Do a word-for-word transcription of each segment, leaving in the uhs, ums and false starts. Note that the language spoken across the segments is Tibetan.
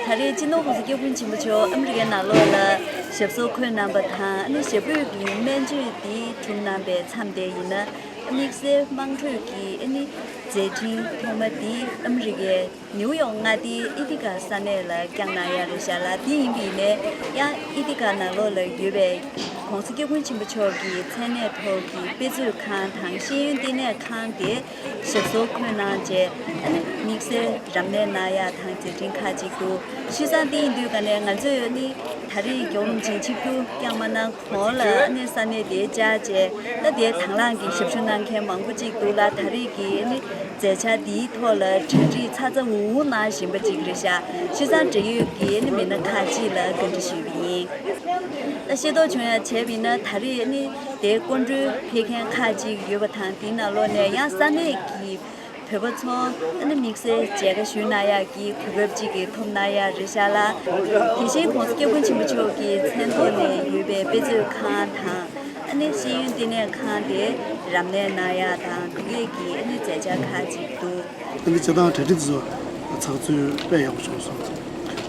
ད་རེས་སྤྱི་ནོར་༸གོང་ས་༸སྐྱབས་མགོན་ཆེན་པོ་མཆོག་ཨ་མི་རི་ཀའི་ནང་ལོགས་ལ་ཞབས་སོར་འཁོད་གནང་པ་དང་། ཨ་ནི་ཞབས་པུས་ཀྱི་སྨན་བཅོས་འདི་གྲུབ་གནང་པའི་མཚམས་དེ་ཡིན་ན། དམིགས་བསལ་དམངས་ཁྲོད་ཀྱི་ཨ་ནི་མཛད་འཕྲིན་ཐོག་མ་འདི་ཨ་མི་རི་ཀའི་ནིའུ་ཡོག་མངའ་སྡེའི་ཨི་ཐི་ཀ་ས་གནས་ལ་བསྐྱངས་གནང་ཡ་རེད་ཤག་ལ། དེ་ཡིན་པ་ཡིན་ནའི་ཡང་ཨི་ཐི་ཀ་ནང་ལོགས་ལ་ཡོད་པའི་༸གོང་ས་༸སྐྱབས་མགོན་ཆེན་པོ་མཆོག་གི་མཚན་གནས་ཐོག་གི་དཔེ་མཛོད་ཁང་དང་ཤེས་ཡོན་ལྟེ་གནས་ཁང་དེ་ཞབས་སོར་འཁོད་གནང་བྱས། ཨ་ནི་དམིགས་བསལ་རབ་གནས་གནང་ཡ་དང་མཛད་འཕྲིན་ཁག་ཅིག་འདུག་བྱས་ཙང་དེ་ཡིན་དུས་ཀ་ནས་ང་ཚོས་ཨ་ནི་ད་རེས་རྒྱལ་བ་རིན་པོ་ཆེ་ཆིབས་བསྒྱུར་བསྐྱངས་མ་གནང་གོང་ལ་ཨ་ནི་ས་གནས་དེ་བཅར་བྱས། ད་དེ་དང་བླངས་ཀྱིས་ཞབས་ཞུ་གནང་མཁན་མང་པོ་ཅིག་འདུག་ལ། ད་རེས་ཀྱི་ཨ་ནི་མཛད་འཆར་འདིའི་ཐོག་ལ་གྲ་སྒྲིག་ཚ་ཚ་འུར་འུར་གནང་བཞིན་པ་ཅིག་རེད་ཤག་བྱས་ཙང་འབྲེལ་ཡོད་ཀྱི་ཨ་ནི་མི་སྣ་ཁག་ཅིག་ལ་བཀའ་འདྲི་ཞུས་པ་ཡིན། ད་ཤེས་རྟོགས་བྱུང་ཡ་བྱས་པ་ཡིན་ན། ད་རེས་ཨ་ནི་དེ་སྐུ་མགྲོན་ཕེབས་མཁན་ཁག་ཅིག་ཡོད་པ་དང་། དེའི་ནང་ལོགས་ནས་ཡང་ས་གནས་ཀྱི་བོད་པ་ཚོ་ཨ་ནི་དམིགས་བསལ་མཇལ་ཁ་ཞུ་གནང་ཡག་གི་གོ་སྐབས་ཅིག་གི་ཐོབ་གནང་ཡག་རེད་ཤག་ལ། དེ་བཞིན་༸གོང་ས་༸སྐྱབས་མགོན་ཆེན་པོ་མཆོག་གི་མཚན་ཐོག་ནས་ཡོད་པའི་དཔེ་མཛོད་ཁང་དང་། ཨ་ནི་ཤེས་ཡོན་ལྟེ་གནས་ཁང་དེ་རབ་གནས་གནང་ཡག་དང་། དེ་གས་ཀྱི་ཨ་ནི་མཛད་འཆར་ཁག་ཅིག་འདུག་ཨ་ནི་བྱེད་སྟངས་གྲ་སྒྲིག་དེ་ཚོ་ཚགས་ཚུད་དཔེ་ཡག་པོ་བྱུང་སོང་།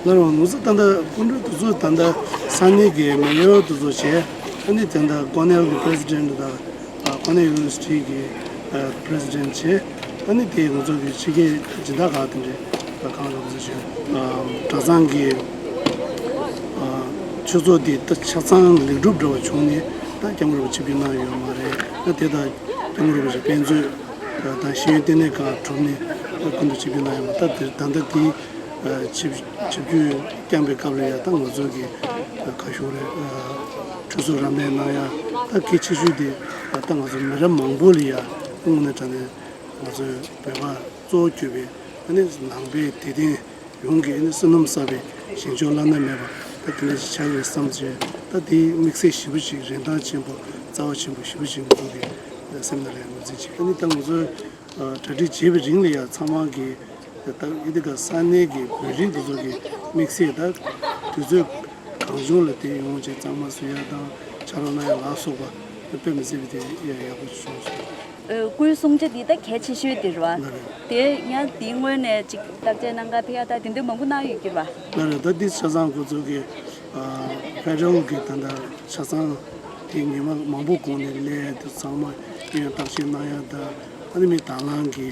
ལར་བ་ངོ་ཚ་ད་ལྟ་སྐུ་མགྲོན་དེ་ཚོ་ད་ལྟ་ས་གནས་ཀྱི་མེ་ཡོར་དེ་ཚོ་བྱས། ཨ་ནི་དེ་འདྲ་ཀོ་ནེལ་གྱི་པི་རེ་སི་ཌེན་ཊི་དང་། ཨ། ཀོ་ནེལ་ཡུ་ནི་ཝར་སི་ཊི་གི་ཨ་པི་རེ་སི་ཌེན་ཊི་བྱས། ཨ་ནི་དེ་ང་ཚོ་གི་ཕྱི་རྒྱལ་སྦྱིན་བདག་ཁག་དེ་འདྲའི་ཁག་ལ་ང་ཚོ་བྱས། ཨ། གྲྭ་ཚང་གི་ཨ་ཆོས་ཚོགས་འདི་ད་ཆ་ཚང་ལེགས་གྲུབ་འདྲ་བ་བྱུང་ནས། ད་སྐྱབས་མགོན་རིན་པོ་ཆེ་ཕེབས་གནང་ཡོད་མ་རེད། ད་དེ་ད་སྐྱབས་མགོན་རིན་པོ་ཆེ་དཔེ་མཛོད་དང་ཤེས་ཡོན་ལྟེ་གནས་ཁག་གྲུབ་ནས། ད་སྐུ་མགྲོན་ཆེ་ཕེབས་གནང་ཡོད་མ། ད་དེ་ད་ལྟ་དེ་ཨ་ཆིབས་ཆིབས་བསྒྱུར་བསྐྱངས་པའི་སྐབས་ལ་ཡ། ད་ང་ཚོ་གི་ཨ་ག་ཞུ་རེད། ཨ་ཆོས་ཚོགས་རབ་གནས་གནང་ཡ་ད་གལ་ཆེ་ཤོས་དེ། ད་ང་ཚོ་མི་རབས་མང་པོ་ལ་ཡ་དངོས་གནས་དྲང་གནས་ང་ཚོའི་བོད་པ་གཙོ་བོ་གྱུར་པའི་ཨ་ནི་ནང་པའི་དད་ལྡན་ཡོངས་ཀྱིས་ཨ་ནི་བསོད་ནམས་བསགས་པའི་ཞིང་མཆོག་བླ་ན་མེད་པ་ད་དེ་འདྲ་ཞིག་ཆགས་ཀྱི་རེད་བསམ་བྱས། ད་དེ་དམིགས་བསལ་ཞེ་པོ་ཅིག་རིན་ཐང་ཆེན་པོ། རྩ་བ་ཆེན་པོ་ཞེ་པོ་ཅིག་ང་ཚོ་གི་སེམས་ནང་ལ་ངོས་འཛིན་བྱས། ཨ་ནི་ད་ང་ཚོས་ཨ་གྲ་སྒྲིག་བྱས་པའི་རིང་ལ་ཡ་ཚང་མ་གི་ད་ཨི་ཐི་ཀ་ས་གནས་ཀྱི་བོད་རིགས་དེ་ཚོ་གི་དམིགས་བསལ་ད་དུས་ཚོད་གང་བྱུང་ལ་དེ་ཡོང་བྱས་གཙང་མ་བཟོ་ཡ་དང་ཕྱག་རོགས་གནང་ཡ་ལ་སོགས་པ་དཔེ་མི་སྲིད་པའི་དེ་ཡག་པོ་བྱུང་སོང་། ཨ། སྐུའི་གསུང་ཆོས་འདི་ད་གལ་ཆེ་ཤོས་དེ་རེད་བ། ལགས་རེད། དེ་ཡང་དེའི་སྔོན་ནས་ཅིག་བརྟག་དཔྱད་གནང་ག་ཕེབས་ཡ་ད་དེ་འདྲ་མང་པོ་གནང་ཡོད་ཀྱི་རེད་བ། ལགས་རེད། ད་འདི་ཆ་ཚང་ཁོ་ཚོ་གི་ཨ་ཕེ་ཌེ་རལ་གི་ད་ལྟ་ཆ་ཚང་དེ་ཉི་མ་མང་པོ་གོང་ནས་སླེབས་དུས་ཚང་མ་ཡང་བརྟག་དཔྱད་གནང་ཡ་དང་། ཨ་ནི་མི་དང་བླངས་ཀྱི་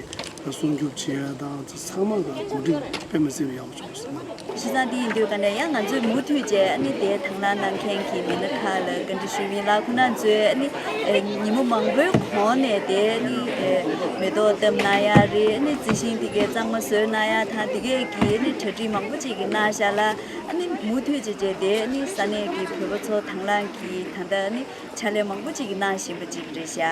སྲུང་སྐྱོབ་བྱེད་ཡ་དང་ཚང་མ་གི་གོ་སྒྲིག་དཔེ་མི་སྲིད་པ་ཡག་པོ་བྱུང་སོང་། བྱས་ཙང་དེ་ཡིན་དུས་ཀ་ནས་ཡང་ང་ཚོས་མུ་མཐུད་བྱས་ཨ་ནི་དེ་དང་བླངས་གནང་མཁན་གྱི་མི་སྣ་ཁག་ལ་བཀའ་འདྲི་ཞུས་པ་ཡིན་ལ། ཁོང་རྣམ་ཚོས་ཨ་ནི་ཨེ་ཉིན་མོ་མང་པོའི་གོང་ནས་དེ་ཨ་ནི་ཨེ་མེ་ཏོག་བཏབ་གནང་ཡ་རེད། ཨ་ནི་རྩི་ཤིང་དེ་གའི་གཙང་མ་བཟོས་གནང་ཡ་དང་། དེ་གའི་གི་ཨ་ནི་གྲ་སྒྲིག་མང་པོ་ཅིག་གིས་གནང་བཞག་ལ། ཨ་ནི་མུ་མཐུད་བྱས་བྱས་དེ་ཨ་ནི་ས་གནས་ཀྱི་བོད་པ་ཚོ་དང་བླངས་ཀྱིས་ད་ལྟ་ཨ་ནི་ཕྱག་ལས་མང་པོ་ཅིག་གནང་བཞིན་པ་ཅིག་རེད་ཤག་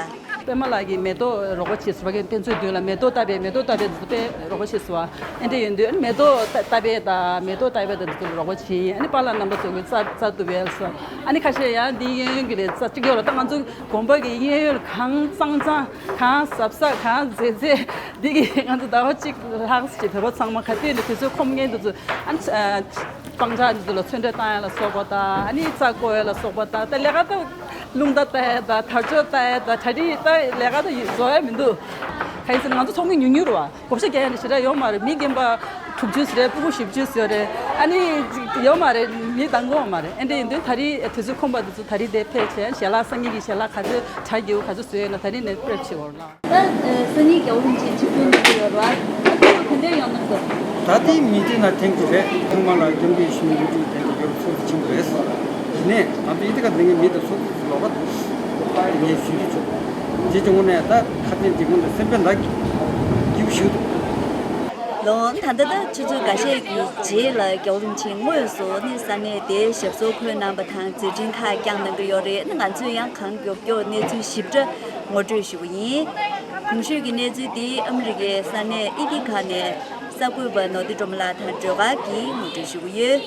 པད་མ་ལགས་ཀྱིས་མེ་ཏོག་རོགས་པ་བྱས་ཟེར་བ་གི་དེ་ཚོའི་མདུན་ལ་མེ་ཏོག་བཏབ་པའི་མེ་ཏོག་བཏབ་པའི་དེ་ཚོ་དཔེ་རོགས་པ་བྱས་ཟེར་བ། ཨེ་འདྲ་ཡིན་དུས་ཨ་ནི་མེ་ཏོག་བཏབ་པའི་དང་མེ་ཏོག་བཏབ་པའི་དང་དེ་ཚོ་རོགས་པ་བྱས་ཡིན། ཨ་ནི་པཱ་ལགས་རྣམ་པ་ཚོ་གི་རྩ་རྩ་བཏུབ་པས་སོ། ཨ་ནི་ཁ་ཤས་ཡང་འདི་གཡས་གཡོན་གྱི་ལས་རྩ་གཅིག་ཡོད་ལ། ད་ང་ཚོ་དགོན་པ་གི་གཡས་གཡོན་གང་གཙང་གཙང་གང་གཟབ་གཟབ་གང་མཛེས་མཛེས་འདི་གི་ང་ཚོ་ཟླ་བ་གཅིག་ལྷག་ཅིག་བོད་པ་ཚང་མ་ག་དུས་ནས་དུས་ཚོད་ཁོམ་མཁན་དེ་ཚོ་ཨ་ནི་ཨ། སྤང་བྱ་འདི་ཚོ་ལ་ཚོན་ཁྲ་བཏང་ཡ་ལ་སོགས་པ་དང་། ཨ་ནི་རྩྭ་བརྐོ་ཡ་ལ་སོགས་པ་དང་། ད་ལས་ཀ་ད་རླུང་རྟ་ལྟ་ཡ་དང་དར་ལྕོག་ལྟ་ཡ་དང་གྲ་སྒྲིག་ད་ལས་ཀ་ད་བཟོ་ཡ་མི་འདུག་གང་ཡིན་ཟེར་ན་ང་ཚོ་ཚོགས་མི་ཉུང་ཉུང་རེད་བ། བགོ་བཤའ་རྒྱག་ཡ་ནི་ཞེ་དྲག་ཡོད་མ་རེད། མི་རྒན་པ་དྲུག་ཅུ་ཟེར་རེད། སྤུ་གུ་བཞི་བཅུ་ཟེར་རེད། ཨ་ནི་ཡོད་མ་རེད། མི་གདམ་གོ་ཡོད་མ་རེད། ཨེ་འདྲ་ཡིན་དུས་ད་རེས་དུས་ཚོད་ཁོམ་པ་དེ་ཚོ་ད་རེས་དེ་ཕེབས་བྱས་ཞལ་ལག་སང་ཉིན་གྱི་ཞལ་ལག་ག་ཚོད་གྲ་རྒྱས་པོ་ག་ཚོད་བཟོས་ཡོད་ན་ད་རེས་ནས་པེ་རེབ་བྱེད་དགོས་རེད་ལ། ད་སང་ཉིན་རྒྱལ་བ་རིན་པོ་ཆེ་ཆིབས་བསྒྱུར་གནང་གི་ཡོད་རེད་བ། ད་ཁོང་ག་འདྲ་ཡོང་གནང་འདུག་ད་ལྟའི་མི་ཊིང་ལ་ཐེངས་དྲུག་རེད། ཐེངས་མ་ལ་སྐྱབས་མགོན་ཡིད་བཞིན་ནོར་བུ་ཐེངས་དྲུག་རེད། ཚོགས་གཙོ་ཆེན་པོ་རེད། དེ་ནས་ང་ཚོ་ཨི་ཐི་ཀ་འཛིན་མཁན་མི་དང་ཚོགས་གཙོ་ལོག་པ་དེ་ངས་ཞུ་རྒྱུ་བྱུང་། དེ་བྱུང་ནས་ད་ཁ་ཆེན་འདི་ངོ་ནས་སེམས་པའི་ནང་གི་སྐྱིད་པོ་ཞིག་འདུག་ལོ། ད་ལྟ་ད་ཆུ་ཚོད་འགའ་ཤས་ཀྱི་རྗེས་ལ་རྒྱལ་བ་རིན་པོ་ཆེ་དངོས་སུ་ནི་ས་གནས་དེའི་ཞབས་སོར་འཁོད་གནང་པ་དང་མཛད་འཕྲིན་ཁག་བསྐྱངས་གནང་གི་ཡོད་རེད། ནི་ང་ཚོས་ཡང་གང་མགྱོགས་མགྱོགས་གནས་ཚུལ་ཞིབ་ཕྲ་ངོ་སྤྲོད་ཞུ་གི་ཡིན། གོང་ཞུས་ཀྱི་གནས་ཚུལ་འདི་ཨ་མི་རི་ཀའི་ས་གནས་ཨི་ཐི་ཀ་ནས་གསར་འགོད་པ་ནོར་བདེ་སྒྲོལ་མ་ལགས་དང་སྒྲོལ་དཀར་གྱིས་ངོ་སྤྲོད་ཞུ་གི་ཡོད།